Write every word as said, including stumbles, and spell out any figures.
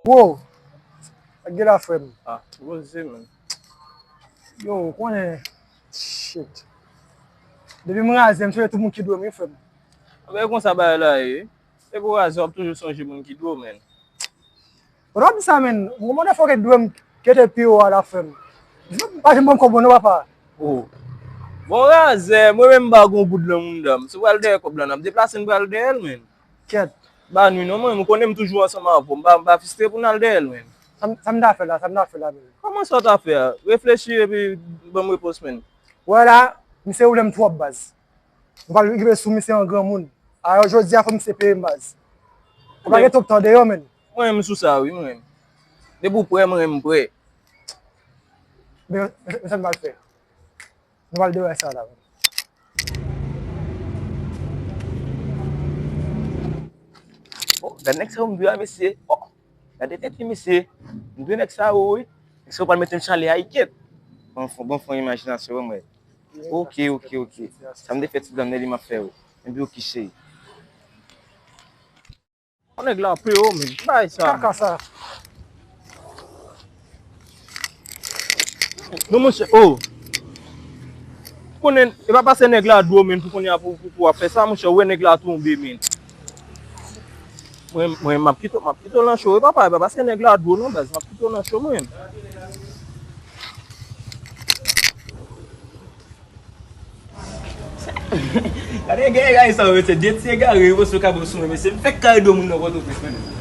Wo, sa k gen la, frè m? Ah, poze, man. Yo, ou konnen, shit. Depi m razè, m sonje tout moun ki dwe m, wi, frè m. Anben, e konsa bagay la ye. Depi w razè, w ap toujou sonje moun ki dwe w, man. Ou pa di sa, man. M gon motherfucker ki dwe m kete pi wo a la, frè m. M pa janm ban m kòb ou non, papa. Oh. Bon, razè, mwen menm m pa gon goud nan mouda m. Si w pral dèyè kòb la, n ap deplase, n pral dèyè l, man. Kèt. Ba nou non, mwen, ou konnen m toujou ansanm avè w. M pa, m pa fistre pou n al dèyè l, man. Sa m, sa m ta fè la, sa m ta fè la, man. Kòman sa w ta fè a? Reflechi epi ban m repons, man. Wè la, misye woule m twòp, baz. Ou pral rive sou misye an granmoun. Alò, jodi a, fò misye peye m, baz. Ou pa gen twòp tan deyò, man. Mwen, m sou sa, wi, mwen. Depi w prè, mwen, m prè. Men, men sa m pral fè. Nou pral dèyè sa la, man. Oh, gad nèg sa yo m dwe a, mesye. Oh, gade tèt li, mesye. M dwe nèg sa yo, wi. Nèg sa yo pral mete m chale a, kèt. Bon, fon, bon, fon imajinasyon, mwen. Ok, ok, ok. Sa m te fè ti blan nan li m ap fè, wi. Enpi ok, cheri. Nèg la pè, oh, men. Bay sa. Kaka sa. Non, monchè, oh. Konnen, e pa pase nèg la dwe w, men, pou konnen a pou, pou, pou w ap fè sa, monchè, ou wè nèg la tonbe, men. Mwen, mwen, m ap kite w, m ap kite w nan cho, wi, papa, e pa pase nèg la dwe w, non, baz, m ap kite w nan cho, mwen. Gade gen egare sa, mesye. De ti egare, yo sou kabo sou mwen, mesye. M fèk kare do moun nan Pòtoprens, men.